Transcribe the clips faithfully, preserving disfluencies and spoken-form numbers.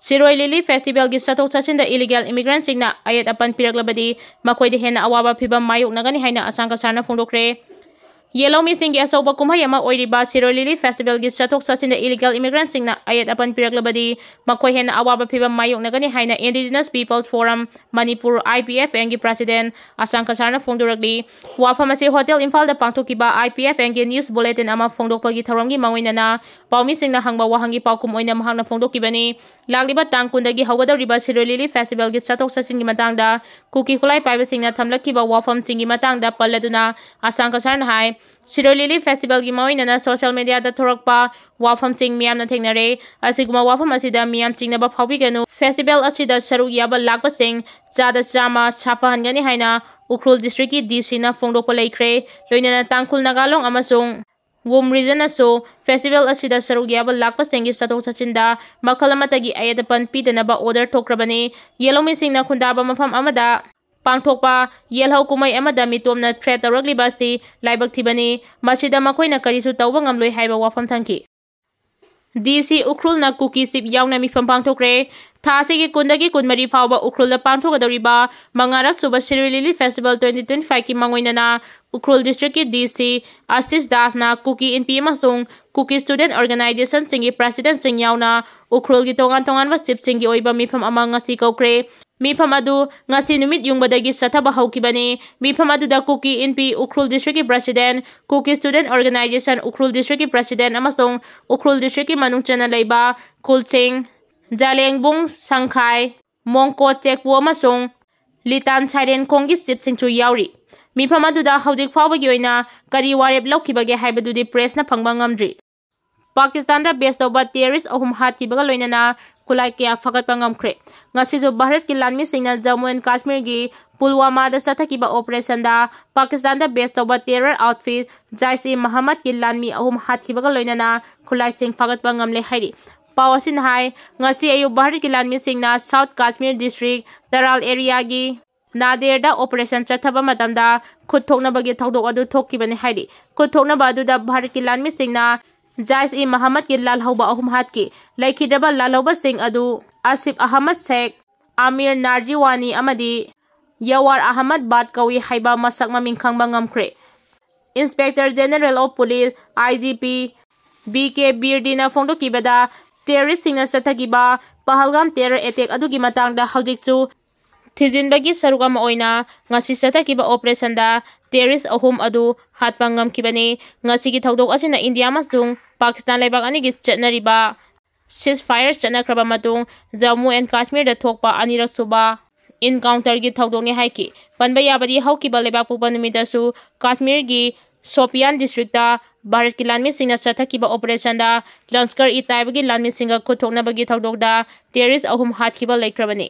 ꯁꯤꯔꯣꯏ ꯂꯤꯂꯤ ꯐꯦꯁꯇꯤꯚꯦꯜꯒꯤ ꯆꯠꯊꯣꯛ ꯆꯠꯁꯤꯟꯗ ꯏꯂꯤꯒꯦꯜ ꯏꯃꯤꯒ꯭ꯔꯦꯟꯠꯁꯤꯡꯅ ꯑꯌꯦꯠ ꯑꯄꯟ ꯄꯤꯔꯛꯂꯕꯗꯤ ꯃꯈꯣꯏꯗ ꯍꯦꯟꯅ ꯑꯋꯥꯕ ꯐꯤꯚꯝ ꯃꯥꯌꯣꯛꯅꯒꯅꯤ ꯍꯥꯏꯅ ꯑꯁꯥꯡ ꯀꯁꯥꯔꯅ ꯐꯣꯡꯗꯣꯛꯈ꯭ꯔꯦ꯫ ꯌꯦꯜꯍꯧꯃꯤꯁꯤꯡꯒꯤ ꯑꯆꯧꯕ ꯀꯨꯝꯍꯩ ꯑꯃ ꯑꯣꯏꯔꯤꯕ ꯁꯤꯔꯣꯏ ꯂꯤꯂꯤ ꯐꯦꯁꯇꯤꯚꯦꯜꯒꯤ ꯆꯠꯊꯣꯛ ꯆꯠꯁꯤꯟꯗ ꯏꯂꯤꯒꯦꯜ ꯏꯃꯤꯒ꯭ꯔꯦꯟꯠꯁꯤꯡꯅ ꯑꯌꯦꯠ ꯑꯄꯟ ꯄꯤꯔꯛꯂꯕꯗꯤ ꯃꯈꯣꯏ ꯍꯦꯟꯅ ꯑꯋꯥꯕ ꯐꯤꯚꯝ ꯃꯥꯌꯣꯛꯅꯒꯅꯤ ꯍꯥꯏꯅ Indigenous People Forum Manipur, I P F N ꯒꯤ ꯄ꯭ꯔꯁꯤꯗꯦꯟꯠ ꯑꯁꯥꯡ ꯀꯁꯥꯔꯅ ꯐꯣꯡꯗꯣꯔꯛꯂꯤ꯫ ꯋꯥꯐꯝ ꯑꯁꯤ ꯍꯣꯇꯦꯜ ꯏꯝꯐꯥꯜꯗ ꯄꯥꯡꯊꯣꯛꯈꯤꯕ I P F N ꯒꯤ ꯅ꯭ꯌꯨꯁ ꯕꯨꯂꯦꯇꯤꯟ ꯑꯃ ꯐꯣꯡꯗꯣꯛꯄꯒꯤ ꯊꯧꯔꯝꯒꯤ ꯃꯥꯡꯑꯣꯏꯅꯅ ꯄꯥꯎꯃꯤꯁꯤꯡꯅ ꯍꯪꯕ ꯋꯥꯍꯪꯒꯤ ꯄꯥꯎꯈꯨꯝ ꯑꯣꯏꯅ ꯃꯍꯥꯛꯅ ꯐꯣꯡꯗꯣꯛꯈꯤꯕꯅꯤ꯫ ꯂꯥꯛꯂꯤꯕ ꯇꯥꯡ ꯀꯨꯟꯗꯒꯤ ꯍꯧꯒꯗꯧꯔꯤꯕ ꯁꯤꯔꯣꯏ ꯂꯤꯂꯤ ꯐꯦꯁꯇꯤꯚꯦꯜꯒꯤ ꯆꯠꯊꯣꯛ ꯆꯠꯁꯤꯟꯒꯤ ꯃꯇꯥꯡꯗ ꯀꯨꯀꯤ ꯈꯨꯠꯂꯥꯏ ꯄꯥꯏꯕꯁꯤꯡꯅ ꯊꯝꯂꯛꯈꯤꯕ ꯋꯥꯐꯝꯁꯤꯡꯒꯤ ꯃꯇꯥꯡꯗ ꯄꯜꯂꯗꯨꯅ ꯑꯁꯥꯡ ꯀꯁꯥꯔꯅ ꯍꯥꯏ, ꯁꯤꯔꯣꯏ ꯂꯤꯂꯤ ꯐꯦꯁꯇꯤꯚꯦꯜꯒꯤ ꯃꯥꯡꯑꯣꯏꯅꯅ ꯁꯣꯁꯤꯌꯦꯜ ꯃꯤꯗꯤꯌꯥꯗ ꯊꯣꯔꯛꯄ ꯋꯥꯐꯝꯁꯤꯡ ꯃꯤꯌꯥꯝꯅ ꯊꯦꯡꯅꯔꯦ꯫ ꯑꯁꯤꯒꯨꯝꯕ ꯋꯥꯐꯝ ꯑꯁꯤꯗ ꯃꯤꯌꯥꯝ ꯆꯤꯡꯅꯕ ꯐꯥꯎꯕꯤꯒꯅꯨ꯫ ꯐꯦꯁꯇꯤꯚꯦꯜ ꯑꯁꯤꯗ ꯁꯔꯨꯛ ꯌꯥꯕ ꯂꯥꯛꯄꯁꯤꯡ ꯆꯥꯗ ꯆꯥꯝꯃ ꯁꯥꯐꯍꯟꯒꯅꯤ ꯍꯥꯏꯅ ꯎꯈ꯭ꯔꯨꯜ ꯗꯤꯁꯇ꯭ꯔꯤꯛꯀꯤ D C ꯅ ꯐꯣꯡꯗꯣꯛꯄ ꯂꯩꯈ꯭ꯔꯦ꯫ ꯂꯣꯏꯅꯅ ꯇꯥꯡꯈꯨꯜ, ꯅꯥꯒꯥꯂꯣꯡ ꯑꯃꯁꯨꯡ ꯋꯨꯝ ꯔꯤꯖꯟꯅꯁꯨ ꯐꯦꯁꯇꯤꯚꯦꯜ ꯑꯁꯤꯗ ꯁꯔꯨꯛ ꯌꯥꯕ ꯂꯥꯛꯄꯁꯤꯡꯒꯤ ꯆꯠꯊꯣꯛ ꯆꯠꯁꯤꯟꯗ ꯃꯈꯜ ꯑꯃꯠꯇꯒꯤ ꯑꯌꯦꯠ ꯑꯄꯟ ꯄꯤꯗꯅꯕ ꯑꯣꯔꯗꯔ ꯊꯣꯛꯈ꯭ꯔꯕꯅꯤ꯫ ꯌꯦꯜꯍꯧꯃꯤꯁꯤꯡꯅ ꯈꯨꯟꯗꯥꯕ ꯃꯐꯝ ꯑꯃꯗ ꯄꯥꯡꯊꯣꯛꯄ ꯌꯦꯜꯍꯧ ꯀꯨꯝꯍꯩ ꯑꯃꯗ ꯃꯤꯇꯣꯞꯅ ꯊ꯭ꯔꯦꯠ ꯇꯧꯔꯛꯂꯤꯕ ꯑꯁꯤ ꯂꯥꯏꯕꯛ ꯊꯤꯕꯅꯤ꯫ ꯃꯁꯤꯗ ꯃꯈꯣꯏꯅ ꯀꯔꯤꯁꯨ ꯇꯧꯕ ꯉꯝꯂꯣꯏ ꯍꯥꯏꯕ ꯋꯥꯐꯝ ꯊꯝꯈꯤ꯫ D C ꯎꯈ꯭ꯔꯨꯜꯅ ꯀꯨꯀꯤ ꯆꯤꯞ ꯌꯥꯎꯅ ꯃꯤꯐꯝ ꯄꯥꯡꯊꯣꯛꯈ꯭ꯔꯦ꯫ ꯊꯥ ꯑꯁꯤꯒꯤ ꯀꯨꯟꯗꯒꯤ ꯀꯨꯟꯃꯔꯤ ꯐꯥꯎꯕ ꯎꯈ꯭ꯔꯨꯜꯗ ꯄꯥꯡꯊꯣꯛꯀꯗꯧꯔꯤꯕ ꯃꯉꯥꯔꯛ ꯁꯨꯕ ꯁꯤꯔꯣꯏ ꯂꯤꯂꯤ ꯐꯦꯁꯇꯤꯚꯦꯜ twenty twenty-five ꯀꯤ ꯃꯥꯡꯑꯣꯏꯅꯅ ꯎꯈ꯭ꯔꯨꯜ ꯗꯤꯁꯇ꯭ꯔꯤꯛꯀꯤ D C ꯑꯁꯤꯁ ꯗꯥꯁꯅ ꯀꯨꯀꯤ ꯏꯟꯄꯤ ꯑꯃꯁꯨꯡ ꯀꯨꯀꯤ ꯁ꯭ꯇꯨꯗꯦꯟꯠ ꯑꯣꯔꯒꯅꯥꯏꯖꯦꯁꯟꯁꯤꯡꯒꯤ ꯄ꯭ꯔꯁꯤꯗꯦꯟꯠꯁꯤꯡ ꯌꯥꯎꯅ ꯎꯈ꯭ꯔꯨꯜꯒꯤ ꯇꯣꯉꯥꯟ ꯇꯣꯉꯥꯟꯕ ꯆꯤꯞꯁꯤꯡꯒꯤ ꯑꯣꯏꯕ ꯃꯤꯐꯝ ꯑꯃ ꯉꯁꯤ ꯀꯧꯈ꯭ꯔꯦ꯫ ꯃꯤꯐꯝ ꯑꯗꯨ ꯉꯁꯤ ꯅꯨꯃꯤꯠ ꯌꯨꯡꯕꯗꯒꯤ ꯆꯠꯊꯕ ꯍꯧꯈꯤꯕꯅꯤ꯫ ꯃꯤꯐꯝ ꯑꯗꯨꯗ ꯀꯨꯀꯤ ꯏꯟꯄꯤ ꯎꯈ꯭ꯔꯨꯜ ꯗꯤꯁꯇ꯭ꯔꯤꯛꯀꯤ ꯄ꯭ꯔꯁꯤꯗꯦꯟꯠ, ꯀꯨꯀꯤ ꯁ꯭ꯇꯨꯗꯦꯟꯠ ꯑꯣꯔꯒꯅꯥꯏꯖꯦꯁꯟ ꯎꯈ꯭ꯔꯨꯜ ꯗꯤꯁꯇ꯭ꯔꯤꯛꯀꯤ ꯄ꯭ꯔꯁꯤꯗꯦꯟꯠ ꯑꯃꯁꯨꯡ ꯎꯈ꯭ꯔꯨꯜ ꯗꯤꯁꯇ꯭ꯔꯤꯛꯀꯤ ꯃꯅꯨꯡ ꯆꯟꯅ ꯂꯩꯕ ꯈꯨꯜꯁꯤꯡ, ꯖꯥꯂꯦꯡꯕꯨꯡ, ꯁꯪꯈꯥꯏ, ꯃꯣꯡꯀꯣꯠ, ꯆꯦꯛꯄꯨ ꯑꯃꯁꯨꯡ ꯂꯤꯇꯥꯟ ꯁꯥꯏꯔꯦꯟꯈꯣꯡꯒꯤ ꯆꯤꯞꯁꯤꯡꯁꯨ ꯌꯥꯎꯔꯤ꯫ ꯃꯤꯐꯝ ꯑꯗꯨꯗ ꯍꯧꯖꯤꯛ ꯐꯥꯎꯕꯒꯤ ꯑꯣꯏꯅ ꯀꯔꯤ ꯋꯥꯔꯦꯞ ꯂꯧꯈꯤꯕꯒꯦ ꯍꯥꯏꯕꯗꯨꯗꯤ ꯄ꯭ꯔꯦꯁꯅ ꯐꯪꯕ ꯉꯝꯗ꯭ꯔꯤ꯫ ꯄꯥꯀꯤꯁꯇꯥꯟꯗ ꯕꯦꯁ ꯇꯧꯕ ꯇꯦꯔꯣꯔꯤꯁ꯭ꯠ ꯑꯍꯨꯝ ꯍꯥꯠꯈꯤꯕꯒ ꯂꯣꯏꯅꯅ ꯈꯨꯠꯂꯥꯏ ꯀꯌꯥ ꯐꯒꯠꯄ ꯉꯝꯈ꯭ꯔꯦ꯫ ꯉꯁꯤꯁꯨ ꯚꯥꯔꯠꯀꯤ ꯂꯥꯟꯃꯤꯁꯤꯡꯅ ꯖꯝꯃꯨ ꯑꯦꯟ ꯀꯥꯁꯃꯤꯔꯒꯤ ꯄꯨꯜꯋꯥꯃꯥꯗ ꯆꯠꯊꯈꯤꯕ ꯑꯣꯄꯔꯦꯁꯟꯗ ꯄꯥꯀꯤꯁꯇꯥꯟꯗ ꯕꯦꯁ ꯇꯧꯕ ꯇꯦꯔꯣꯔ ꯑꯥꯎꯠꯐꯤꯠ ꯖꯥꯏꯁ-ꯏ-ꯃꯍꯝꯃꯗꯀꯤ ꯂꯥꯟꯃꯤ ꯑꯍꯨꯝ ꯍꯥꯠꯈꯤꯕꯒ ꯂꯣꯏꯅꯅ ꯈꯨꯠꯂꯥꯏꯁꯤꯡ ꯐꯒꯠꯄ ꯉꯝꯂꯦ ꯍꯥꯏꯔꯤ꯫ ꯄꯥꯎ ꯑꯁꯤꯅ ꯍꯥꯏ, ꯉꯁꯤ ꯑꯌꯨꯛ ꯚꯥꯔꯠꯀꯤ ꯂꯥꯟꯃꯤꯁꯤꯡꯅ ꯁꯥꯎꯊ ꯀꯥꯁꯃꯤꯔ ꯗꯤꯁꯇ꯭ꯔꯤꯛ ꯇꯔꯥꯜ ꯑꯦꯔꯤꯌꯥꯒꯤ ꯅꯥꯗꯦꯔꯗ ꯑꯣꯄꯔꯦꯁꯟ ꯆꯠꯊꯕ ꯃꯇꯝꯗ ꯈꯨꯠ ꯊꯣꯛꯅꯕꯒꯤ ꯊꯧꯗꯣꯛ ꯑꯗꯨ ꯊꯣꯛꯈꯤꯕꯅꯤ ꯍꯥꯏꯔꯤ꯫ ꯈꯨꯠ ꯊꯣꯛꯅꯕ ꯑꯗꯨꯗ ꯚꯥꯔꯠꯀꯤ ꯂꯥꯟꯃꯤꯁꯤꯡꯅ ꯖꯥꯏꯁ-ꯏ-ꯃꯍꯝꯃꯗꯀꯤ ꯂꯥꯜꯍꯧꯕ ꯑꯍꯨꯝ ꯍꯥꯠꯈꯤ꯫ ꯂꯩꯈꯤꯗ꯭ꯔꯕ ꯂꯥꯜꯍꯧꯕꯁꯤꯡ ꯑꯗꯨ ꯑꯁꯤꯐ ꯑꯍꯃꯗ ꯁꯦꯈ, ꯑꯃꯤꯔ ꯅꯥꯔꯖꯤꯋꯥꯅꯤ ꯑꯃꯗꯤ ꯌꯋꯥꯔ ꯑꯍꯃꯗ ꯕꯥꯠ ꯀꯧꯏ ꯍꯥꯏꯕ ꯃꯁꯛ ꯃꯃꯤꯡ ꯈꯪꯕ ꯉꯝꯈ꯭ꯔꯦ꯫ Inspector General of Police, I G P, B K ꯕꯤꯔꯗꯤꯅ ꯐꯣꯡꯗꯣꯛꯈꯤꯕꯗ, terroristꯁꯤꯡꯅ ꯆꯠꯊꯈꯤꯕ ꯄꯍꯜꯒꯥꯝ terror attack ꯑꯗꯨꯒꯤ ꯃꯇꯥꯡꯗ ꯍꯧꯖꯤꯛꯁꯨ ꯊꯤꯖꯤꯟꯕꯒꯤ ꯁꯔꯨꯛ ꯑꯃ ꯑꯣꯏꯅ ꯉꯁꯤ ꯆꯠꯊꯈꯤꯕ operationꯗ terrorist ꯑꯍꯨꯝ ꯑꯗꯨ ꯍꯥꯠꯄ ꯉꯝꯈꯤꯕꯅꯤ꯫ ꯉꯁꯤꯒꯤ ꯊꯧꯗꯣꯛ ꯑꯁꯤꯅ ꯏꯟꯗꯤꯌꯥ ꯑꯃꯁꯨꯡ ꯄꯥꯀꯤꯁꯇꯥꯟ ꯂꯩꯕꯥꯛ ꯑꯅꯤꯒꯤ ꯆꯠꯅꯔꯤꯕ ceasefire ꯆꯠꯅꯈ꯭ꯔꯕ ꯃꯇꯨꯡ ꯖꯝꯃꯨ and ꯀꯥꯁꯃꯤꯔꯗ ꯊꯣꯛꯄ ꯑꯅꯤꯔꯛ ꯁꯨꯕ encounterꯒꯤ ꯊꯧꯗꯣꯛꯅꯤ ꯍꯥꯏꯈꯤ꯫ ꯄꯟꯕ ꯌꯥꯕꯗꯤ, ꯍꯧꯈꯤꯕ ꯂꯩꯕꯥꯛꯄꯣꯛꯄ ꯅꯨꯃꯤꯠꯇꯁꯨ ꯀꯥꯁꯃꯤꯔꯒꯤ ꯁꯣꯄꯤꯌꯥꯟ districtꯇ ꯚꯥꯔꯠꯀꯤ ꯂꯥꯟꯃꯤꯁꯤꯡꯅ ꯆꯠꯊꯈꯤꯕ operationꯗ ꯂꯁꯀꯔ-ꯏ-ꯇꯥꯏꯕꯒꯤ ꯂꯥꯟꯃꯤꯁꯤꯡꯒ ꯈꯨꯠ ꯊꯣꯛꯅꯕꯒꯤ ꯊꯧꯗꯣꯛꯇ terrorist ꯑꯍꯨꯝ ꯍꯥꯠꯈꯤꯕ ꯂꯩꯈ꯭ꯔꯕꯅꯤ꯫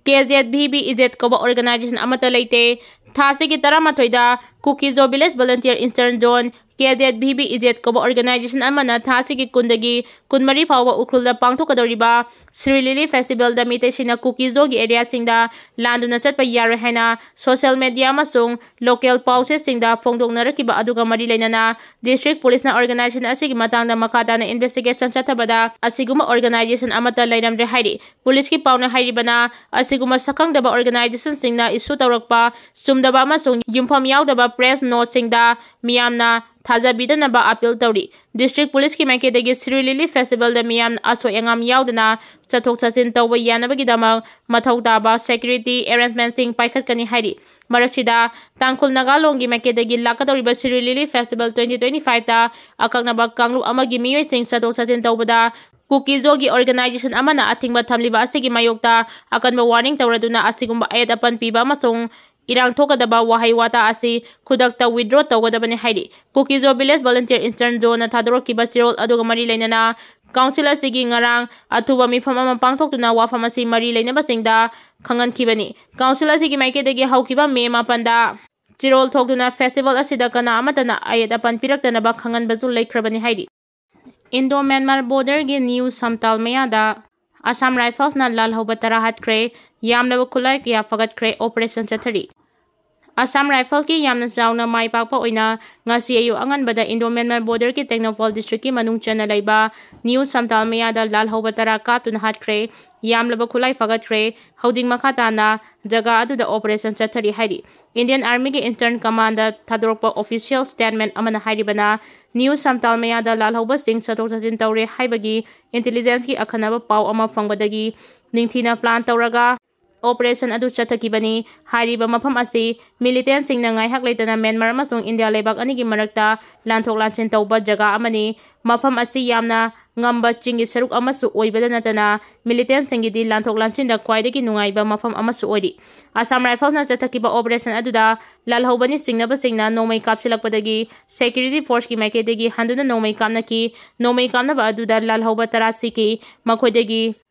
K Z V B Ijat ꯀꯧꯕ organization ꯑꯃꯠꯇ ꯂꯩꯇꯦ꯫ ꯊꯥ ꯑꯁꯤꯒꯤ ꯇꯔꯥꯃꯥꯊꯣꯏꯗ ꯀꯨꯀꯤꯖꯣ Village Volunteer Eastern Zone, K Z V B Ijat ꯀꯧꯕ organization ꯑꯃꯅ ꯊꯥ ꯑꯁꯤꯒꯤ ꯀꯨꯟꯗꯒꯤ ꯀꯨꯟꯃꯔꯤ ꯐꯥꯎꯕ ꯎꯈ꯭ꯔꯨꯜꯗ ꯄꯥꯡꯊꯣꯛꯀꯗꯧꯔꯤꯕ ꯁ꯭ꯔꯤ ꯂꯤꯂꯤ festivalꯗ ꯃꯤꯇꯩꯁꯤꯡꯅ ꯀꯨꯀꯤꯖꯣꯒꯤ areaꯁꯤꯡꯗ ꯂꯥꯟꯗꯨꯅ ꯆꯠꯄ ꯌꯥꯔꯣꯏ ꯍꯥꯏꯅ social media ꯑꯃꯁꯨꯡ local ꯄꯥꯎꯆꯦꯁꯤꯡꯗ ꯐꯣꯡꯗꯣꯛꯅꯔꯛꯈꯤꯕ ꯑꯗꯨꯒ ꯃꯔꯤ ꯂꯩꯅꯅ district policeꯅ organization ꯑꯁꯤꯒꯤ ꯃꯇꯥꯡꯗ ꯃꯈꯥ ꯇꯥꯅ investigation ꯆꯠꯊꯕꯗ ꯑꯁꯤꯒꯨꯝꯕ organization ꯑꯃꯠꯇ ꯂꯩꯔꯝꯗ꯭ꯔꯦ ꯍꯥꯏꯔꯤ꯫ Policeꯀꯤ ꯄꯥꯎꯅ ꯍꯥꯏꯔꯤꯕꯅ, ꯑꯁꯤꯒꯨꯝꯕ ꯁꯛꯈꯪꯗꯕ organizationꯁꯤꯡꯅ issue ꯇꯧꯔꯛꯄ ꯆꯨꯝꯗꯕ ꯑꯃꯁꯨꯡ ꯌꯨꯝꯐꯝ ꯌꯥꯎꯗꯕ press noteꯁꯤꯡꯗ ꯃꯤꯌꯥꯝꯅ ꯊꯥꯖꯕꯤꯗꯅꯕ appeal ꯇꯧꯔꯤ꯫ District policeꯀꯤ ꯃꯥꯏꯀꯩꯗꯒꯤ ꯁ꯭ꯔꯤ ꯂꯤꯂꯤ festivalꯗ ꯃꯤꯌꯥꯝ ꯑꯁꯣꯏ ꯑꯉꯥꯝ ꯌꯥꯎꯗꯅ ꯆꯠꯊꯣꯛ ꯆꯠꯁꯤꯟ ꯇꯧꯕ ꯌꯥꯅꯕꯒꯤꯗꯃꯛ ꯃꯊꯧ ꯇꯥꯕ security arrangementꯁꯤꯡ ꯄꯥꯏꯈꯠꯀꯅꯤ ꯍꯥꯏꯔꯤ꯫ ꯃꯔꯛꯁꯤꯗ, ꯇꯥꯡꯈꯨꯜ ꯅꯥꯒꯥ ꯂꯣꯟꯒꯤ ꯃꯥꯏꯀꯩꯗꯒꯤ ꯂꯥꯛꯀꯗꯧꯔꯤꯕ ꯁꯤꯔꯨꯏ ꯂꯤꯂꯤ festival twenty twenty-fiveꯇ ꯑꯀꯛꯅꯕ ꯀꯥꯡꯂꯨꯞ ꯑꯃꯒꯤ ꯃꯤꯑꯣꯏꯁꯤꯡ ꯆꯠꯊꯣꯛ ꯆꯠꯁꯤꯟ ꯇꯧꯕꯗ ꯀꯨꯀꯤꯖꯣꯒꯤ organization ꯑꯃꯅ ꯑꯊꯤꯡꯕ ꯊꯝꯂꯤꯕ ꯑꯁꯤꯒꯤ ꯃꯥꯌꯣꯛꯇ ꯑꯀꯟꯕ warning ꯇꯧꯔꯗꯨꯅ ꯑꯁꯤꯒꯨꯝꯕ ꯑꯌꯦꯠ ꯑꯄꯟ ꯄꯤꯕ ꯑꯃꯁꯨꯡ ꯏꯔꯥꯡ ꯊꯣꯛꯀꯗꯕ ꯋꯥꯍꯩ ꯋꯥꯇꯥ ꯑꯁꯤ ꯈꯨꯗꯛꯇ withdraw ꯇꯧꯒꯗꯕꯅꯤ ꯍꯥꯏꯔꯤ꯫ ꯀꯨꯀꯤꯖꯣ Village Volunteer Eastern Zoneꯅ ꯊꯥꯗꯣꯔꯛꯈꯤꯕ ꯆꯦꯔꯣꯜ ꯑꯗꯨꯒ ꯃꯔꯤ ꯂꯩꯅꯅ council ꯑꯁꯤꯒꯤ ꯉꯔꯥꯡ ꯑꯊꯨꯕ ꯃꯤꯐꯝ ꯑꯃ ꯄꯥꯡꯊꯣꯛꯇꯨꯅ ꯋꯥꯐꯝ ꯑꯁꯤ ꯃꯔꯤ ꯂꯩꯅꯕꯁꯤꯡꯗ ꯈꯪꯍꯟꯈꯤꯕꯅꯤ꯫ Council ꯑꯁꯤꯒꯤ ꯃꯥꯏꯀꯩꯗꯒꯤ ꯍꯧꯈꯤꯕ ꯃꯦ ꯃꯥꯄꯟꯗ ꯆꯦꯔꯣꯜ ꯊꯣꯛꯇꯨꯅ festival ꯑꯁꯤꯗ ꯀꯅꯥ ꯑꯃꯠꯇꯅ ꯑꯌꯦꯠ ꯑꯄꯟ ꯄꯤꯔꯛꯇꯅꯕ ꯈꯪꯍꯟꯕꯁꯨ ꯂꯩꯈ꯭ꯔꯕꯅꯤ ꯍꯥꯏꯔꯤ꯫ Indo Myanmar borderꯒꯤ ꯅ꯭ꯌꯨ ꯁꯝꯇꯥꯜ ꯃꯌꯥꯗ Assam Riflesꯅ ꯂꯥꯜꯍꯧꯕ ꯇꯔꯥ ꯍꯥꯠꯈ꯭ꯔꯦ, ꯌꯥꯝꯂꯕ ꯈꯨꯠꯂꯥꯏ ꯀꯌꯥ ꯐꯒꯠꯈ꯭ꯔꯦ, operation ꯆꯠꯊꯔꯤ꯫ ꯑꯁꯥꯝ ꯔꯥꯏꯐꯜꯒꯤ ꯌꯥꯝꯅ ꯆꯥꯎꯅ ꯃꯥꯏ ꯄꯥꯛꯄ ꯑꯣꯏꯅ ꯉꯁꯤ ꯑꯌꯨꯛ ꯑꯉꯟꯕꯗ ꯏꯟꯗꯣ ꯃ꯭ꯌꯥꯟꯃꯥꯔ ꯕꯣꯔꯗꯔꯒꯤ ꯇꯦꯡꯅꯧꯄꯥꯜ ꯗꯤꯁꯇ꯭ꯔꯤꯛꯀꯤ ꯃꯅꯨꯡ ꯆꯟꯅ ꯂꯩꯕ ꯅ꯭ꯌꯨ ꯁꯝꯇꯥꯜ ꯃꯌꯥꯗ ꯂꯥꯜꯍꯧꯕ ꯇꯔꯥ ꯀꯥꯞꯇꯨꯅ ꯍꯥꯠꯈ꯭ꯔꯦ꯫ ꯌꯥꯝꯂꯕ ꯈꯨꯠꯂꯥꯏ ꯐꯒꯠꯈ꯭ꯔꯦ꯫ ꯍꯧꯖꯤꯛ ꯃꯈꯥ ꯇꯥꯅ ꯖꯒꯥ ꯑꯗꯨꯗ ꯑꯣꯄꯔꯦꯁꯟ ꯆꯠꯊꯔꯤ ꯍꯥꯏꯔꯤ꯫ ꯏꯟꯗꯤꯌꯟ ꯑꯥꯔꯃꯤꯒꯤ ꯏꯟꯇꯔꯟ ꯀꯃꯥꯟꯗ ꯊꯥꯗꯣꯔꯛꯄ ꯑꯣꯐꯤꯁꯤꯌꯦꯜ ꯁ꯭ꯇꯦꯠꯃꯦꯟ ꯑꯃꯅ ꯍꯥꯏꯔꯤꯕꯅ, ꯅ꯭ꯌꯨ ꯁꯝꯇꯥꯜ ꯃꯌꯥꯗ ꯂꯥꯜꯍꯧꯕꯁꯤꯡ ꯆꯠꯊꯣꯛ ꯆꯠꯁꯤꯟ ꯇꯧꯔꯦ ꯍꯥꯏꯕꯒꯤ ꯏꯟꯇꯦꯂꯤꯖꯦꯟꯁꯀꯤ ꯑꯈꯟꯅꯕ ꯄꯥꯎ ꯑꯃ ꯐꯪꯕꯗꯒꯤ ꯅꯤꯡꯊꯤꯅ ꯄ꯭ꯂꯥꯟ ꯇꯧꯔꯒ ꯑꯣꯄꯔꯦꯁꯟ ꯑꯗꯨ ꯆꯠꯊꯈꯤꯕꯅꯤ꯫ ꯍꯥꯏꯔꯤꯕ ꯃꯐꯝ ꯑꯁꯤ ꯃꯤꯂꯤꯇꯦꯟꯁꯤꯡꯅ ꯉꯥꯏꯍꯥꯛ ꯂꯩꯇꯅ ꯃ꯭ꯌꯥꯟꯃꯥꯔ ꯑꯃꯁꯨꯡ ꯏꯟꯗꯤꯌꯥ ꯂꯩꯕꯥꯛ ꯑꯅꯤꯒꯤ ꯃꯔꯛꯇ ꯂꯥꯟꯊꯣꯛ ꯂꯥꯟꯁꯤꯟ ꯇꯧꯕ ꯖꯒꯥ ꯑꯃꯅꯤ꯫ ꯃꯐꯝ ꯑꯁꯤ ꯌꯥꯝꯅ ꯉꯝꯕ ꯆꯤꯡꯒꯤ ꯁꯔꯨꯛ ꯑꯃꯁꯨ ꯑꯣꯏꯕꯗ ꯅꯠꯇꯅ, ꯃꯤꯂꯤꯇꯦꯟꯁꯤꯡꯒꯤꯗꯤ ꯂꯥꯟꯊꯣꯛ ꯂꯥꯟꯁꯤꯟꯗ ꯈ꯭ꯋꯥꯏꯗꯒꯤ ꯅꯨꯡꯉꯥꯏꯕ ꯃꯐꯝ ꯑꯃꯁꯨ ꯑꯣꯏꯔꯤ꯫ ꯑꯁꯥꯝ ꯔꯥꯏꯐꯜꯁꯅ ꯆꯠꯊꯈꯤꯕ ꯑꯣꯄꯔꯦꯁꯟ ꯑꯗꯨꯗ ꯂꯥꯜꯍꯧꯕꯅꯤ ꯆꯤꯡꯅꯕꯁꯤꯡꯅ ꯅꯣꯡꯃꯩ ꯀꯥꯞꯁꯤꯜꯂꯛꯄꯗꯒꯤ ꯁꯦꯀ꯭ꯌꯨꯔꯤꯇꯤ ꯐꯣꯔꯁꯀꯤ ꯃꯥꯏꯀꯩꯗꯒꯤ ꯍꯟꯗꯨꯅ ꯅꯣꯡꯃꯩ ꯀꯥꯞꯅꯈꯤ꯫ ꯅꯣꯡꯃꯩ ꯀꯥꯞꯅꯕ ꯑꯗꯨꯗ ꯂꯥꯜꯍꯧꯕ ꯇꯔꯥ ꯁꯤꯈꯤ꯫ ꯃꯈꯣꯏꯗꯒꯤ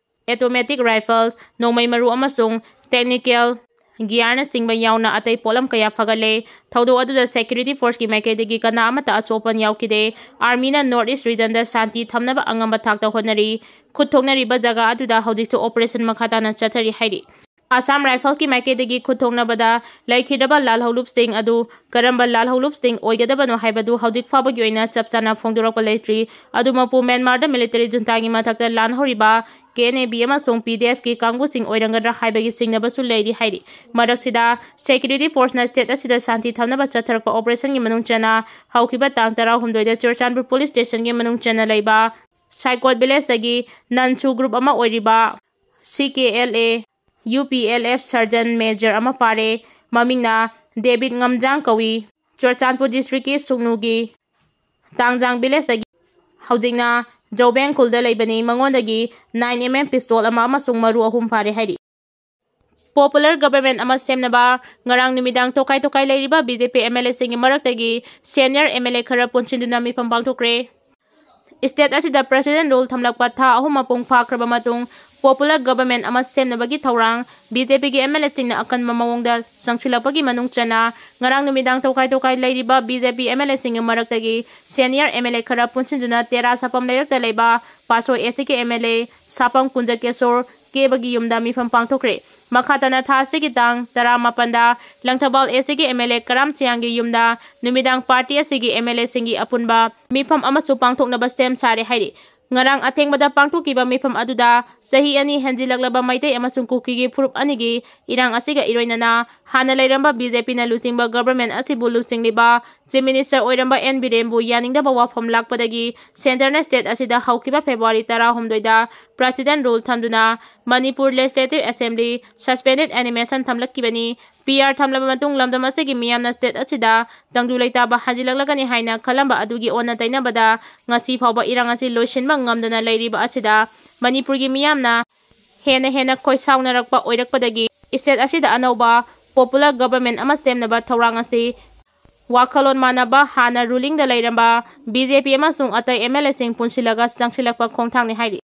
ꯑꯣꯇꯣꯃꯦꯇꯤꯛ ꯔꯥꯏꯐꯜ, ꯅꯣꯡꯃꯩ ꯃꯔꯨ ꯑꯃꯁꯨꯡ ꯇꯦꯛꯅꯤꯀꯦꯜ ꯒꯤꯌꯥꯔꯅꯆꯤꯡꯕ ꯌꯥꯎꯅ ꯑꯇꯩ ꯄꯣꯠꯂꯝ ꯀꯌꯥ ꯐꯒꯠꯂꯦ꯫ ꯊꯧꯗꯣꯛ ꯑꯗꯨꯗ ꯁꯦꯀ꯭ꯌꯨꯔꯤꯇꯤ ꯐꯣꯔꯁꯀꯤ ꯃꯥꯏꯀꯩꯗꯒꯤ ꯀꯅꯥ ꯑꯃꯠꯇ ꯑꯁꯣꯛ ꯑꯄꯟ ꯌꯥꯎꯈꯤꯗꯦ꯫ ꯑꯥꯔꯃꯤꯅ ꯅꯣꯔꯠ ꯏꯁ ꯔꯤꯖꯟꯗ ꯁꯥꯟꯇꯤ ꯊꯝꯅꯕ ꯑꯉꯝꯕ ꯊꯥꯛꯇ ꯍꯣꯠꯅꯔꯤ꯫ ꯈꯨꯠ ꯊꯣꯛꯅꯔꯤꯕ ꯖꯒꯥ ꯑꯗꯨꯗ ꯍꯧꯖꯤꯛꯁꯨ ꯑꯣꯄꯔꯦꯁꯟ ꯃꯈꯥ ꯇꯥꯅ ꯆꯠꯊꯔꯤ ꯍꯥꯏꯔꯤ꯫ ꯑꯁꯥꯝ ꯔꯥꯏꯐꯜꯁꯀꯤ ꯃꯥꯏꯀꯩꯗꯒꯤ ꯈꯨꯠ ꯊꯣꯛꯅꯕꯗ ꯂꯩꯈꯤꯗ꯭ꯔꯕ ꯂꯥꯜꯍꯧꯂꯨꯞꯁꯤꯡ ꯑꯗꯨ ꯀꯔꯝꯕ ꯂꯥꯜꯍꯧꯂꯨꯞꯁꯤꯡ ꯑꯣꯏꯒꯗꯕꯅꯣ ꯍꯥꯏꯕꯗꯨ ꯍꯧꯖꯤꯛ ꯐꯥꯎꯕꯒꯤ ꯑꯣꯏꯅ ꯆꯞ ꯆꯥꯅ ꯐꯣꯡꯗꯣꯔꯛꯄ ꯂꯩꯇ꯭ꯔꯤ꯫ ꯑꯗꯨꯃꯛꯄꯨ ꯃ꯭ꯌꯥꯟꯃꯥꯔꯗ ꯃꯤꯂꯤꯇꯔꯤ ꯖꯨꯟꯇꯥꯒꯤ ꯃꯊꯛꯇ ꯂꯥꯟ ꯍꯧꯔꯤꯕ ꯀꯦ ꯑꯦꯟ ꯑꯦ ꯕꯤ ꯑꯃꯁꯨꯡ ꯄꯤ ꯗꯤ ꯑꯦꯐꯀꯤ ꯀꯥꯡꯕꯨꯁꯤꯡ ꯑꯣꯏꯔꯝꯒꯗ꯭ꯔꯥ ꯍꯥꯏꯕꯒꯤ ꯆꯤꯡꯅꯕꯁꯨ ꯂꯩꯔꯤ ꯍꯥꯏꯔꯤ꯫ ꯃꯔꯛꯁꯤꯗ ꯁꯦꯀ꯭ꯌꯨꯔꯤꯇꯤ ꯐꯣꯔꯁꯅ ꯁ꯭ꯇꯦꯠ ꯑꯁꯤꯗ ꯁꯥꯟꯇꯤ ꯊꯝꯅꯕ ꯆꯠꯊꯔꯛꯄ ꯑꯣꯄꯔꯦꯁꯟꯒꯤ ꯃꯅꯨꯡ ꯆꯟꯅ ꯍꯧꯈꯤꯕ ꯇꯥꯡ ꯇꯔꯥꯍꯨꯝꯗꯣꯏꯗ ꯆꯨꯔꯆꯥꯟꯄꯨꯔ ꯄꯨꯂꯤꯁ ꯁ꯭ꯇꯦꯁꯟꯒꯤ ꯃꯅꯨꯡ ꯆꯟꯅ ꯂꯩꯕ ꯁꯥꯏꯀꯣꯠ ꯚꯤꯂꯦꯖꯇꯒꯤ ꯅꯟꯁꯨ ꯒ꯭ꯔꯨꯞ ꯑꯃ ꯑꯣꯏꯔꯤꯕ C K L A U P L F sergeant major ꯑꯃ ꯐꯥꯔꯦ꯫ ꯃꯃꯤꯡꯅ ꯗꯦꯕꯤꯠ ꯉꯝꯖꯥꯡ ꯀꯧꯏ꯫ ꯆꯨꯔꯆꯥꯟꯄꯨꯔ ꯗꯤꯁꯇ꯭ꯔꯤꯛꯀꯤ ꯁꯨꯡꯅꯨꯒꯤ ꯇꯥꯡꯖꯥꯡ ꯚꯤꯂꯦꯖꯇꯒꯤ ꯍꯧꯖꯤꯛꯅ ꯖꯧꯕꯦꯡ ꯈꯨꯜꯗ ꯂꯩꯕꯅꯤ꯫ ꯃꯉꯣꯟꯗꯒꯤ ꯅꯥꯏꯟ ꯑꯦꯝ ꯑꯦꯝ ꯄꯤꯁꯇꯣꯜ ꯑꯃ ꯑꯃꯁꯨꯡ ꯃꯔꯨ ꯑꯍꯨꯝ ꯐꯥꯔꯦ ꯍꯥꯏꯔꯤ꯫ ꯄꯣꯄꯨꯂꯔ ꯒꯚꯔꯟꯃꯦꯟꯠ ꯑꯃ ꯁꯦꯝꯅꯕ ꯉꯔꯥꯡ ꯅꯨꯃꯤꯗꯥꯡ ꯇꯣꯈꯥꯏ ꯇꯣꯈꯥꯏ ꯂꯩꯔꯤꯕ B J P M L ꯑꯦꯁꯤꯡꯒꯤ ꯃꯔꯛꯇꯒꯤ ꯁꯦꯅꯤꯌꯔ ꯑꯦꯝ ꯑꯦꯜ ꯑꯦ ꯈꯔ ꯄꯨꯟꯁꯤꯟꯗꯨꯅ ꯃꯤꯐꯝ ꯄꯥꯡꯊꯣꯛꯈ꯭ꯔꯦ꯫ ꯁ꯭ꯇꯦꯠ ꯑꯁꯤꯗ ꯄ꯭ꯔꯦꯁꯤꯗꯦꯟꯠ ꯔꯨꯜ ꯊꯝꯂꯛꯄ ꯊꯥ ꯑꯍꯨꯝ ꯃꯄꯨꯡ ꯐꯥꯈ꯭ꯔꯕ ꯃꯇꯨꯡ ꯄꯣꯄꯨꯂꯔ ꯒꯚꯔꯟꯃꯦꯟꯠ ꯑꯃ ꯁꯦꯝꯅꯕꯒꯤ ꯊꯧꯔꯥꯡ ꯕꯤ ꯖꯦ ꯄꯤꯒꯤ ꯑꯦꯝ ꯑꯦꯜ ꯑꯦꯁꯤꯡꯅ ꯑꯀꯟꯕ ꯃꯑꯣꯡꯗ ꯆꯪꯁꯤꯜꯂꯛꯄꯒꯤ ꯃꯅꯨꯡ ꯆꯟꯅ ꯉꯔꯥꯡ ꯅꯨꯃꯤꯗꯥꯡ ꯇꯣꯈꯥꯏ ꯇꯣꯈꯥꯏ ꯂꯩꯔꯤꯕ B J P M L ꯑꯦꯁꯤꯡꯒꯤ ꯃꯔꯛꯇꯒꯤ ꯁꯦꯅꯤꯌꯔ ꯑꯦꯝ ꯑꯦꯜ ꯑꯦ ꯈꯔ ꯄꯨꯟꯁꯤꯟꯗꯨꯅ ꯇꯦꯔꯥ ꯁꯥꯐꯝ ꯂꯩꯔꯛꯇ ꯂꯩꯕ ꯄꯥꯁꯣꯏ ꯑꯦ ꯁꯤ ꯀꯦ ꯑꯦꯝ ꯑꯦꯜ ꯑꯦ ꯁꯥꯐꯝ ꯀꯨꯟꯖꯀꯦꯁꯣꯔ ꯀꯦꯕꯒꯤ ꯌꯨꯝꯗ ꯃꯤꯐꯝ ꯄꯥꯡꯊꯣꯛꯈ꯭ꯔꯦ꯫ ꯃꯈꯥ ꯇꯥꯅ ꯊꯥ ꯑꯁꯤꯒꯤ ꯇꯥꯡ ꯇꯔꯥꯃꯥꯄꯟꯗ ꯂꯪꯊꯕꯥꯜ ꯑꯦꯁꯤꯒꯤ ꯑꯦꯝ ꯑꯦꯜ ꯑꯦ ꯀꯔꯥꯝ ꯆꯤꯌꯥꯡꯒꯤ ꯌꯨꯝꯗ ꯅꯨꯃꯤꯗꯥꯡ ꯄꯥꯔꯇꯤ ꯑꯁꯤꯒꯤ ꯑꯦꯝ ꯑꯦꯜ ꯑꯦꯁꯤꯡꯒꯤ ꯑꯄꯨꯟꯕ ꯃꯤꯐꯝ ꯑꯃꯁꯨ ꯄꯥꯡꯊꯣꯛꯅꯕ ꯁꯦꯝ ꯁꯥꯔꯦ ꯍꯥꯏꯔꯤ꯫ ꯉꯔꯥꯡ ꯑꯊꯦꯡꯕꯗ ꯄꯥꯡꯊꯣꯛꯈꯤꯕ ꯃꯤꯐꯝ ꯑꯗꯨꯗ ꯆꯍꯤ ꯑꯅꯤ ꯍꯦꯟꯖꯤꯜꯂꯛꯂꯕ ꯃꯩꯇꯩ ꯑꯃꯁꯨꯡ ꯀꯨꯀꯤꯒꯤ ꯐꯨꯔꯨꯞ ꯑꯅꯤꯒꯤ ꯏꯔꯥꯡ ꯑꯁꯤꯒ ꯏꯔꯣꯏꯅꯅ ꯍꯥꯟꯅ ꯂꯩꯔꯝꯕ ꯕꯤ ꯖꯦ ꯄꯤꯅ ꯂꯨꯆꯤꯡꯕ ꯒꯚꯔꯟꯃꯦꯟꯠ ꯑꯁꯤꯕꯨ ꯂꯨꯆꯤꯡꯂꯤꯕ ꯆꯤꯐ ꯃꯤꯅꯤꯁꯇꯔ ꯑꯣꯏꯔꯝꯕ ꯑꯦꯟ ꯕꯤꯔꯦꯟꯕꯨ ꯌꯥꯅꯤꯡꯗꯕ ꯋꯥꯐꯝ ꯂꯥꯛꯄꯗꯒꯤ ꯁꯦꯟꯇꯔꯅ ꯁ꯭ꯇꯦꯠ ꯑꯁꯤꯗ ꯍꯧꯈꯤꯕ ꯐꯦꯕ꯭ꯔꯨꯋꯥꯔꯤ ꯇꯔꯥꯍꯨꯝꯗꯣꯏꯗ ꯄ꯭ꯔꯦꯁꯤꯗꯦꯟꯠ ꯔꯨꯜ ꯊꯝꯗꯨꯅ Manipur legislative assembly suspended animation ꯊꯝꯂꯛꯈꯤꯕꯅꯤ꯫ ꯄꯤ ꯑꯥꯔ ꯊꯝꯂꯕ ꯃꯇꯨꯡ ꯂꯝꯗꯝ ꯑꯁꯤꯒꯤ ꯃꯤꯌꯥꯝꯅ ꯁ꯭ꯇꯦꯠ ꯑꯁꯤꯗ ꯇꯪꯗꯨ ꯂꯩꯇꯥꯕ ꯍꯟꯖꯤꯜꯂꯛꯂꯒꯅꯤ ꯍꯥꯏꯅ ꯈꯜꯂꯝꯕ ꯑꯗꯨꯒꯤ ꯑꯣꯟꯅ ꯇꯩꯅꯕꯗ ꯉꯁꯤ ꯐꯥꯎꯕ ꯏꯔꯥꯡ ꯑꯁꯤ ꯂꯣꯏꯁꯤꯟꯕ ꯉꯝꯗꯅ ꯂꯩꯔꯤꯕ ꯑꯁꯤꯗ ꯃꯅꯤꯄꯨꯔꯒꯤ ꯃꯤꯌꯥꯝꯅ ꯍꯦꯟꯅ ꯍꯦꯟꯅ ꯈꯣꯏꯁꯥꯎꯅꯔꯛꯄ ꯑꯣꯏꯔꯛꯄꯗꯒꯤ ꯁ꯭ꯇꯦꯠ ꯑꯁꯤꯗ ꯑꯅꯧꯕ ꯄꯣꯄꯨꯂꯔ ꯒꯚꯔꯟꯃꯦꯟꯠ ꯑꯃ ꯁꯦꯝꯅꯕ ꯊꯧꯔꯥꯡ ꯑꯁꯤ ꯋꯥꯈꯜꯂꯣꯟ ꯃꯥꯟꯅꯕ ꯍꯥꯟꯅ ꯔꯨꯂꯤꯡꯗ ꯂꯩꯔꯝꯕ ꯕꯤ ꯖꯦ ꯄꯤ ꯑꯃꯁꯨꯡ ꯑꯇꯩ ꯑꯦꯝ ꯑꯦꯜ ꯑꯦꯁꯤꯡ ꯄꯨꯟꯁꯤꯜꯂꯒ ꯆꯪꯁꯤꯜꯂꯛꯄ ꯈꯣꯡꯊꯥꯡꯅꯤ ꯍꯥꯏꯔꯤ꯫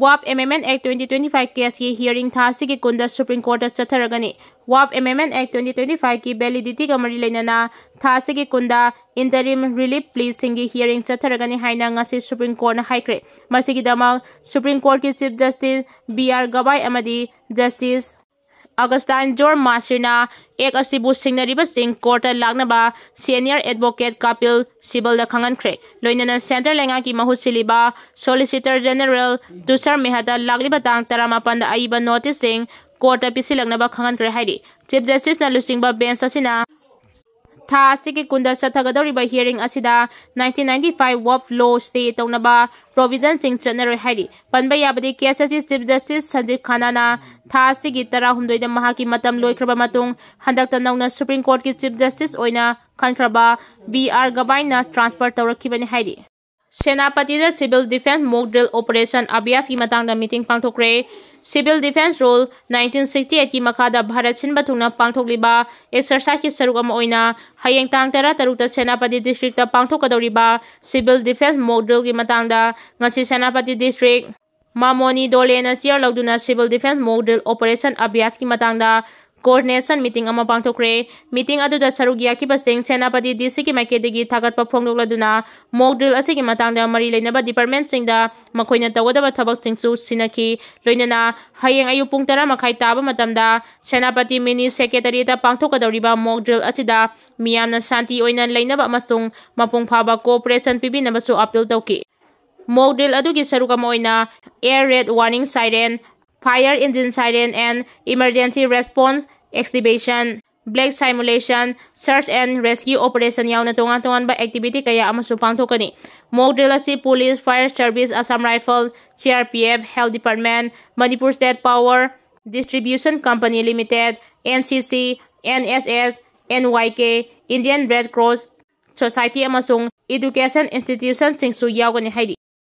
ꯋꯥꯞ ꯑꯦꯃꯦꯟꯗꯃꯦꯟꯠ ꯑꯦꯛ ꯇ꯭ꯋꯦꯟꯇꯤ ꯇ꯭ꯋꯦꯟꯇꯤ ꯐꯥꯏꯚ ꯀꯦꯁꯀꯤ ꯍꯤꯌꯔꯤꯡ ꯊꯥ ꯑꯁꯤꯒꯤ ꯀꯨꯟꯗ ꯁꯨꯄ꯭ꯔꯤꯝ ꯀꯣꯔꯠꯇ ꯆꯠꯊꯔꯒꯅꯤ꯫ ꯋꯥꯞ ꯑꯦꯃꯦꯟꯗꯃꯦꯟꯠ ꯑꯦꯛ ꯇ꯭ꯋꯦꯟꯇꯤ ꯇ꯭ꯋꯦꯟꯇꯤ ꯐꯥꯏꯚꯀꯤ ꯚꯦꯂꯤꯗꯤꯇꯤꯒ ꯃꯔꯤ ꯂꯩꯅꯅ ꯊꯥ ꯑꯁꯤꯒꯤ ꯀꯨꯟꯗ ꯏꯟꯇꯔꯤꯝ ꯔꯤꯂꯤꯐ ꯄ꯭ꯂꯤꯁꯤꯡꯒꯤ ꯍꯤꯌꯔꯤꯡ ꯆꯠꯊꯔꯒꯅꯤ ꯍꯥꯏꯅ ꯉꯁꯤ ꯁꯨꯄ꯭ꯔꯤꯝ ꯀꯣꯔꯠꯅ ꯍꯥꯏꯈ꯭ꯔꯦ꯫ ꯃꯁꯤꯒꯤꯗꯃꯛ ꯁꯨꯄ꯭ꯔꯤꯝ ꯀꯣꯔꯠꯀꯤ chief justice B R Gavai ꯑꯃꯗꯤ ꯖꯁꯇꯤꯁ ꯑꯒꯁꯇꯥꯏꯟ ꯖꯣꯔ ꯃꯥꯁꯤꯔꯅ ꯑꯦꯛ ꯑꯁꯤꯕꯨ ꯁꯤꯡꯅꯔꯤꯕꯁꯤꯡ ꯀꯣꯔꯠꯇ ꯂꯥꯛꯅꯕ ꯁꯦꯅꯤꯌꯔ ꯑꯦꯗꯚꯣꯀꯦꯠ ꯀꯥꯄꯤꯜ ꯁꯤꯕꯜꯗ ꯈꯪꯍꯟꯈ꯭ꯔꯦ꯫ ꯂꯣꯏꯅꯅ ꯁꯦꯟꯇꯔ ꯂꯩꯉꯥꯛꯀꯤ ꯃꯍꯨꯠ ꯁꯤꯜꯂꯤꯕ ꯁꯣꯂꯤꯁꯤꯇꯔ ꯖꯦꯅꯔꯦꯜ ꯇꯨꯁꯥꯔ ꯃꯦꯍꯇꯥ ꯂꯥꯛꯂꯤꯕ ꯇꯥꯡ ꯇꯔꯥꯃꯥꯄꯟꯗ ꯑꯏꯕ ꯅꯣꯇꯤꯁꯁꯤꯡ ꯀꯣꯔꯠꯇ ꯄꯤꯁꯤꯜꯂꯛꯅꯕ ꯈꯪꯍꯟꯈ꯭ꯔꯦ ꯍꯥꯏꯔꯤ꯫ ꯆꯤꯐ ꯖꯁꯇꯤꯁꯅ ꯂꯨꯆꯤꯡꯕ ꯕꯦꯟꯆ ꯑꯁꯤꯅ ꯊꯥ ꯑꯁꯤꯒꯤ ꯀꯨꯟꯗ ꯆꯠꯊꯒꯗꯧꯔꯤꯕ ꯍꯤꯌꯔꯤꯡ ꯑꯁꯤꯗ ꯅꯥꯏꯟꯇꯤꯟ ꯅꯥꯏꯟꯇꯤ ꯐꯥꯏꯚ ꯋꯥꯞ ꯂꯣ ꯁ꯭ꯇꯦ ꯇꯧꯅꯕ ꯄ꯭ꯔꯣꯚꯤꯖꯟꯁꯤꯡ ꯆꯠꯅꯔꯣꯏ ꯍꯥꯏꯔꯤ꯫ ꯄꯟꯕ ꯌꯥꯕꯗꯤ ꯀꯦꯁ ꯑꯁꯤ ꯆꯤꯐ ꯖꯁꯇꯤꯁ ꯁꯟꯖꯤꯕ ꯈꯟꯅꯥꯅ ꯊꯥ ꯑꯁꯤꯒꯤ ꯇꯔꯥꯍꯨꯝꯗꯣꯏꯗ ꯃꯍꯥꯛꯀꯤ ꯃꯇꯝ ꯂꯣꯏꯈ꯭ꯔꯕ ꯃꯇꯨꯡ ꯍꯟꯗꯛꯇ ꯅꯧꯅ ꯁꯨꯄ꯭ꯔꯤꯝ ꯀꯣꯔꯠꯀꯤ ꯆꯤꯐ ꯖꯁꯇꯤꯁ ꯑꯣꯏꯅ ꯈꯟꯈ꯭ꯔꯕ ꯕꯤ ꯑꯥꯔ ꯒꯕꯥꯏꯅ ꯇ꯭ꯔꯥꯟꯁꯐꯔ ꯇꯧꯔꯛꯈꯤꯕꯅꯤ ꯍꯥꯏꯔꯤ꯫ ꯁꯦꯅꯥꯄꯇꯤꯗ civil defence mock drill operation ꯑꯚ꯭ꯌꯥꯁꯀꯤ ꯃꯇꯥꯡꯗ ꯃꯤꯇꯤꯡ ꯄꯥꯡꯊꯣꯛꯈ꯭ꯔꯦ꯫ Civil defence rule nineteen sixty ꯑꯩꯠꯀꯤ ꯃꯈꯥꯗ ꯚꯥꯔꯠ ꯁꯤꯟꯕ ꯊꯨꯡꯅ ꯄꯥꯡꯊꯣꯛꯂꯤꯕ ꯑꯦꯛꯁꯔꯁꯥꯏꯖꯀꯤ ꯁꯔꯨꯛ ꯑꯃ ꯑꯣꯏꯅ ꯍꯌꯦꯡ ꯇꯥꯡ ꯇꯔꯥ ꯇꯔꯨꯛꯇ ꯁꯦꯅꯥꯄꯇꯤ ꯗꯤꯁꯇ꯭ꯔꯤꯛꯇ ꯄꯥꯡꯊꯣꯛꯀꯗꯧꯔꯤꯕ ꯁꯤꯚꯤꯜ ꯗꯤꯐꯦꯟꯁ ꯃꯣꯛ ꯗ꯭ꯔꯤꯜꯒꯤ ꯃꯇꯥꯡꯗ ꯉꯁꯤ ꯁꯦꯅꯥꯄꯇꯤ ꯗꯤꯁꯇ꯭ꯔꯤꯛ ꯃꯥꯃꯣꯅꯤ ꯗꯣꯂꯦꯅ ꯆꯤꯌꯔ ꯂꯧꯗꯨꯅ civil defence mock drill operation ꯑꯚ꯭ꯌꯥꯁꯀꯤ ꯃꯇꯥꯡꯗ coordination meeting ꯑꯃ ꯄꯥꯡꯊꯣꯛꯈ꯭ꯔꯦ꯫ Meeting ꯑꯗꯨꯗ ꯁꯔꯨꯛ ꯌꯥꯈꯤꯕꯁꯤꯡ ꯁꯦꯅꯥꯄꯇꯤ D C ꯒꯤ ꯃꯥꯏꯀꯩꯗꯒꯤ ꯊꯥꯒꯠꯄ ꯐꯣꯡꯗꯣꯛꯂꯗꯨꯅ mock drill ꯑꯁꯤꯒꯤ ꯃꯇꯥꯡꯗ ꯃꯔꯤ ꯂꯩꯅꯕ department ꯁꯤꯡꯗ ꯃꯈꯣꯏꯅ ꯇꯧꯒꯗꯕ ꯊꯕꯛꯁꯤꯡꯁꯨ ꯁꯤꯟꯅꯈꯤ꯫ ꯂꯣꯏꯅꯅ ꯍꯌꯦꯡ ꯑꯌꯨꯛ ꯄꯨꯡ ꯇꯔꯥ ꯃꯈꯥꯏ ꯇꯥꯕ ꯃꯇꯝꯗ ꯁꯦꯅꯥꯄꯇꯤ mini secretariat ꯇ ꯄꯥꯡꯊꯣꯛꯀꯗꯧꯔꯤꯕ mock drill ꯑꯁꯤꯗ ꯃꯤꯌꯥꯝꯅ ꯁꯥꯟꯇꯤ ꯑꯣꯏꯅ ꯂꯩꯅꯕ ꯑꯃꯁꯨꯡ ꯃꯄꯨꯡ ꯐꯥꯕ cooperation ꯄꯤꯕꯤꯅꯕꯁꯨ appeal ꯇꯧꯈꯤ꯫ Mock drill ꯑꯗꯨꯒꯤ ꯁꯔꯨꯛ ꯑꯃ ꯑꯣꯏꯅ air raid warning siren, fire engine siren and emergency response activation, black simulation, search and rescue operation ꯌꯥꯎꯅ ꯇꯣꯉꯥꯟ ꯇꯣꯉꯥꯟꯕ activity ꯀꯌꯥ ꯑꯃꯁꯨ ꯄꯥꯡꯊꯣꯛꯀꯅꯤ꯫ Mock drill ꯑꯁꯤ police, fire service, Assam Rifle, C R P F, Health Department, Manipur State Power Distribution Company Limited, N C C, N S S, N Y K, Indian Red Cross Society ꯑꯃꯁꯨꯡ education institution ꯁꯤꯡꯁꯨ ꯌꯥꯎꯒꯅꯤ ꯍꯥꯏꯔꯤ꯫